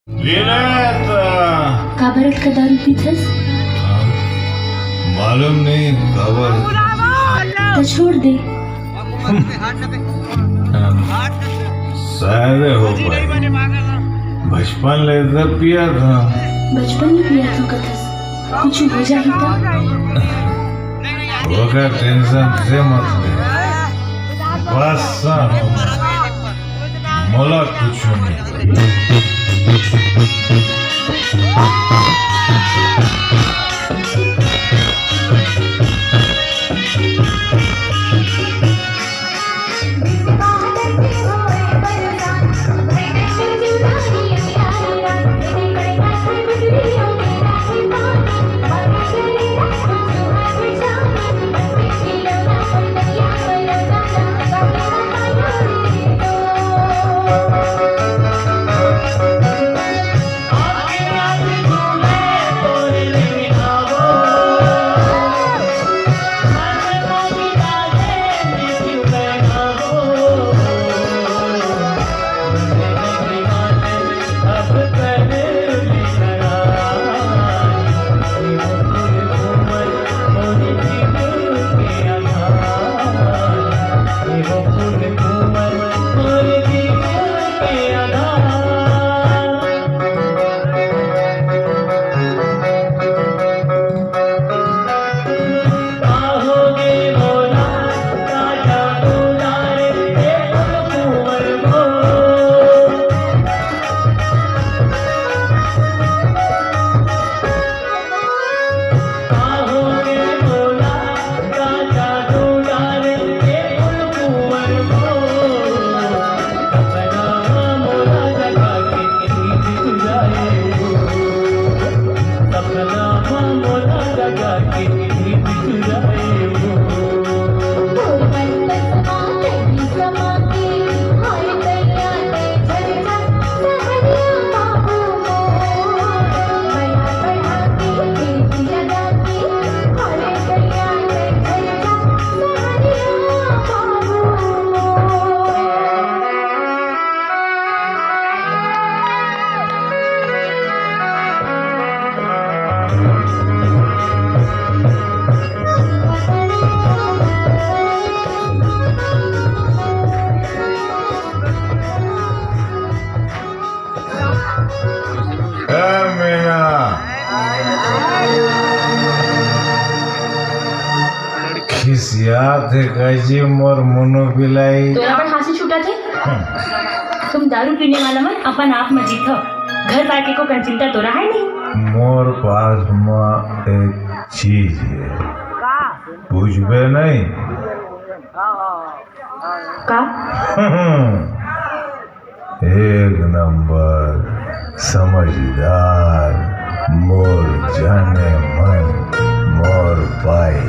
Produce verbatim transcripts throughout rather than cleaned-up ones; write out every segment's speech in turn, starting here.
लीला, त काबर अतका दारू पीथस? मालूम नहीं काबर। त छोड़ दे। शायद हो पाए। बचपन ले त पिया था। बचपन ले पिया था कथस। कुछ हो जाही त? ओकर टेंशन से मत ले। बस मोला कुछ नहीं। ए मीना, खिसियात हे कइसे मोर मुन्नू बिलाई? तोला अपन हाँसी छूटत हे? हम्म। तुम दारू पीने वाला मन अपन आप म जीत हो। घर पाके को कन चिंता तोरा है नहीं। मोर पास म एक चीज है। पूछबे नहीं? का? एक नंबर समझदार, मोर जाने मन, मोर बाई।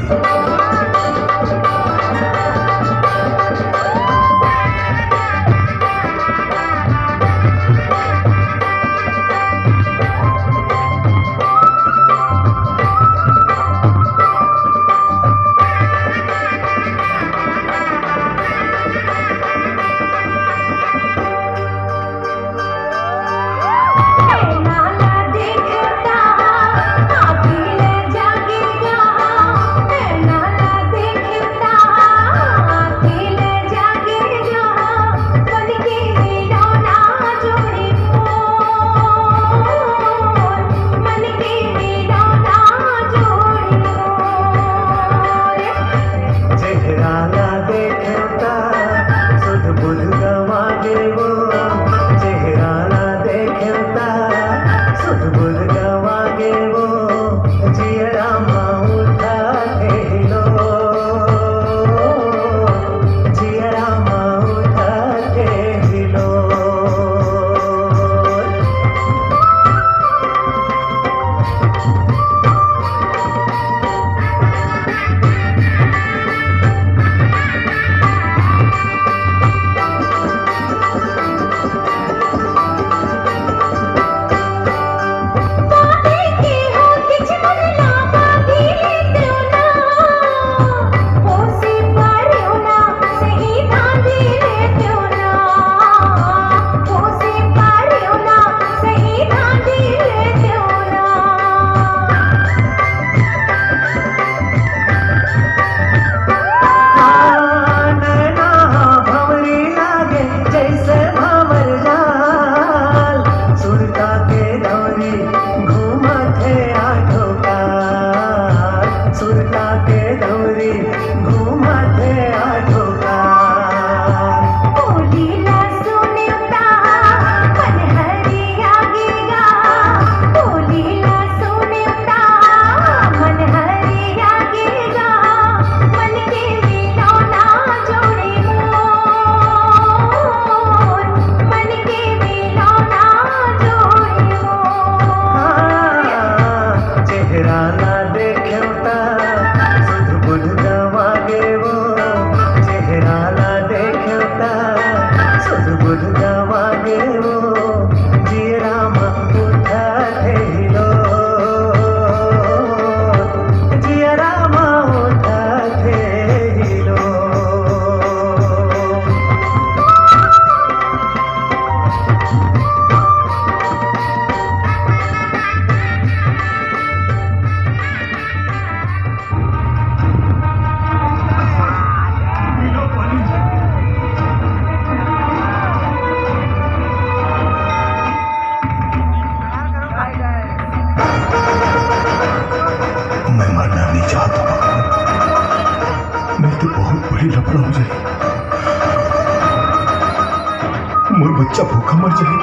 जब भूखा मर जाही,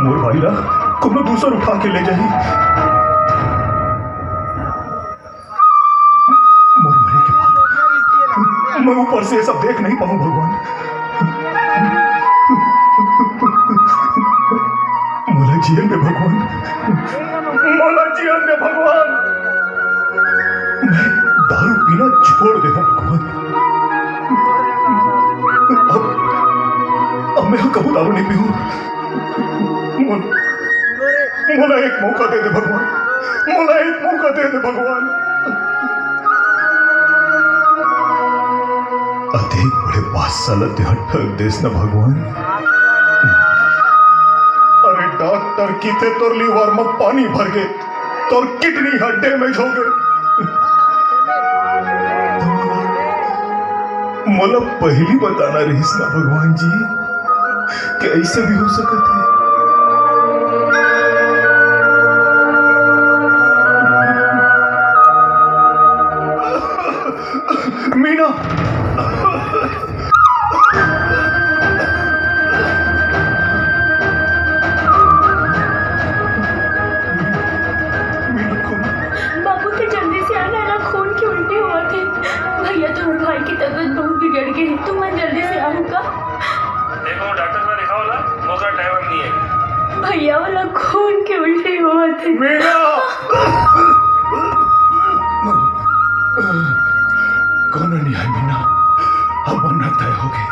मोर भाई ला कोनो दूसर उठा के ले जाही। मोर मरे के बाद मैं ऊपर से ये सब देख नहीं पाऊं भगवान। मोला जियन दे भगवान, मोला जियन दे भगवान। मैं दारू पीना छोड़ दे हूं भगवान। अब, अब मैं कबू दारू नहीं पीऊं। मोल-, मोला एक मौका दे दे भगवान, मोला एक मौका दे दे भगवान। अतेक बड़े बादशाह ला तेहा ठग देस ना भगवान। अरे डॉक्टर किथे तोर लिवर म पानी भर गे, तोर किडनी ह डैमेज हो गे। मोला पहिली बताना रहिस ना भगवान जी, कि ऐसे भी हो सकत है। मीना, मीना, खून। बाबू, तैं जल्दी से आना ना, खून के उल्टी होवत हे। भैया, तोर भाई के तबीयत बहुत बिगड़ गे हे, तुमन जल्दी से आहू का। देखो, डॉक्टर ला दिखाओ ला, मोर करा टाइम अब नहीं है। भैया वाला खून के उल्टी होवत हे। मीना! कोनो नहीं है मीना, अब मरना तय हो गे।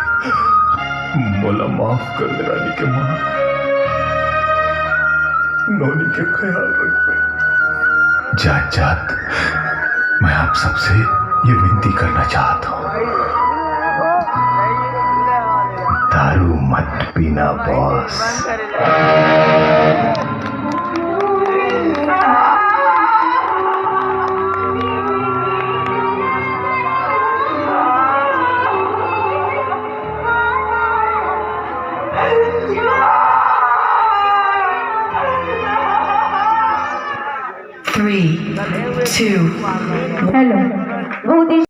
मोला माफ कर दे रानी के माँ, नोनी के ख्याल रखबे। जात जात मैं आप सबसे ये विनती करना चाहता हूँ, दारू मत पीना बॉस। Three, two. Hello.